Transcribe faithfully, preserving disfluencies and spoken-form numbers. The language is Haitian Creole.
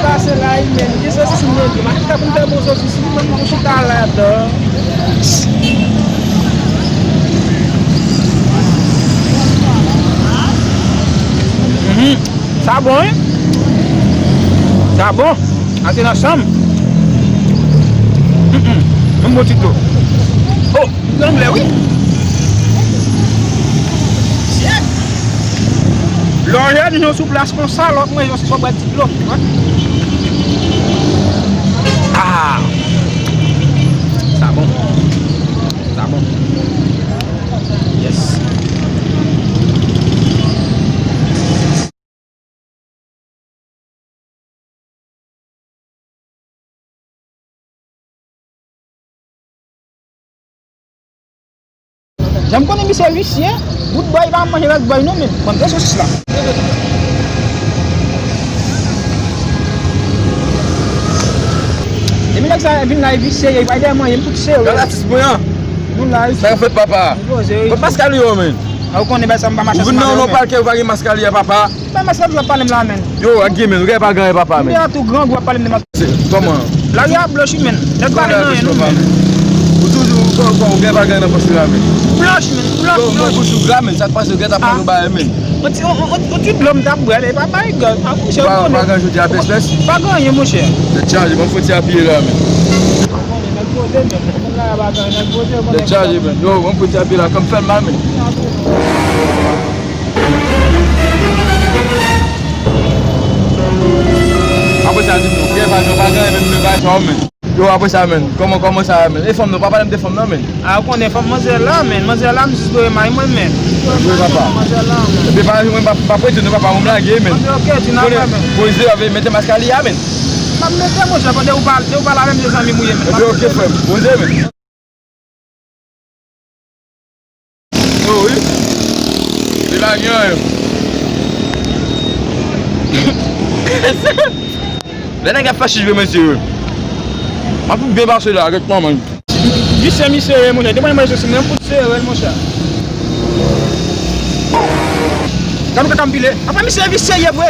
Pase la, wi, men. Gen sosis mwen, men. Mwen ta konn fè bon sosis, wi, men, mwen chita la, dan. Mhm. Sa bon, wi. Sa bon. Ate nan chanm. Mm-mm. Yon bon ti dlo. Oh, li anglè, wi. Shit. Lè w jwenn yon sou plas konsa, lè w manje yon sou bwè ti dlo. Ah! Sa bon. Sa bon. Yes. Jan m konnen misye visye, bout bòy pa manje lòt bòy non, men. Ban m de sosis la. Depi nèg sa vin la, visye, li pa dèyè manje, m tout serye. Gade atis mwen an. Nou la, wi. Sa k fèt, papa? Nou poze, wi. Kot Pascal yo, men? A, ou konnen bagay sa, m pa mache ansanm avè w, men. Ou vin nan yon palke, ou pa gen maskali a, papa. Ki bay maskali w ap pale m la, men? Yo, ak gen, men, ou gen pa gen, papa, men. Ou tou grangou w ap pale m de maskali. Se, kòman? Lari a blanch, wi, men. Nèg pa gen anyen, non, men. Ou toujou, ou, ou, ou gen pa gen nan pòch la, men. Blanch, men, blanch, blanch. Bon, bouch ou gra, men, sa k pase, ou gen ta fè yon bagay, men. On ti, on, on, on ti dlo m t ap bwè, men pa bay gaz. A, mouche, ou konnen. Pa gen jodi a, pèspès. Pa gen anyen, monchè. Tèt chaje, ban m fè ti apiye la, men. Tèt chaje, men. Yo, ban m fè ti apiye la, kò m fè m mal, men. Apre sa, di m, non, gen pa, gen pa, gen, men, men, pa sa, men. Yo, apre sa, men, kòman, kòman sa, men? E fanm nan, pa pale m de fanm nan, men. A, ou konnen fanm manzè la, men. Manzè la, m jis dwe mari mwen, men. Wi, papa. Manzè la, men. Epi pa, mwen, pa, pa prete, non, papa, mwen lage, men. Ok, ok, di n apre, men. Poze, avè, mete maskali a, men. M ap mete, monchè, pandan ou pale, ou pale avè m, se zanmi m ou ye, men. Epi, ok, frè m, poze, men. Yo, wi. Li pa gen anyen. Lè nèg ap fè chich vre, mesye, wi. M ap byen pase la, rèt manman. Visye misye ye, monchè. Depi mwen manje sosis, mwen fout serye, monchè. Gade ou kaka m pile. Apa misye visye ye vre?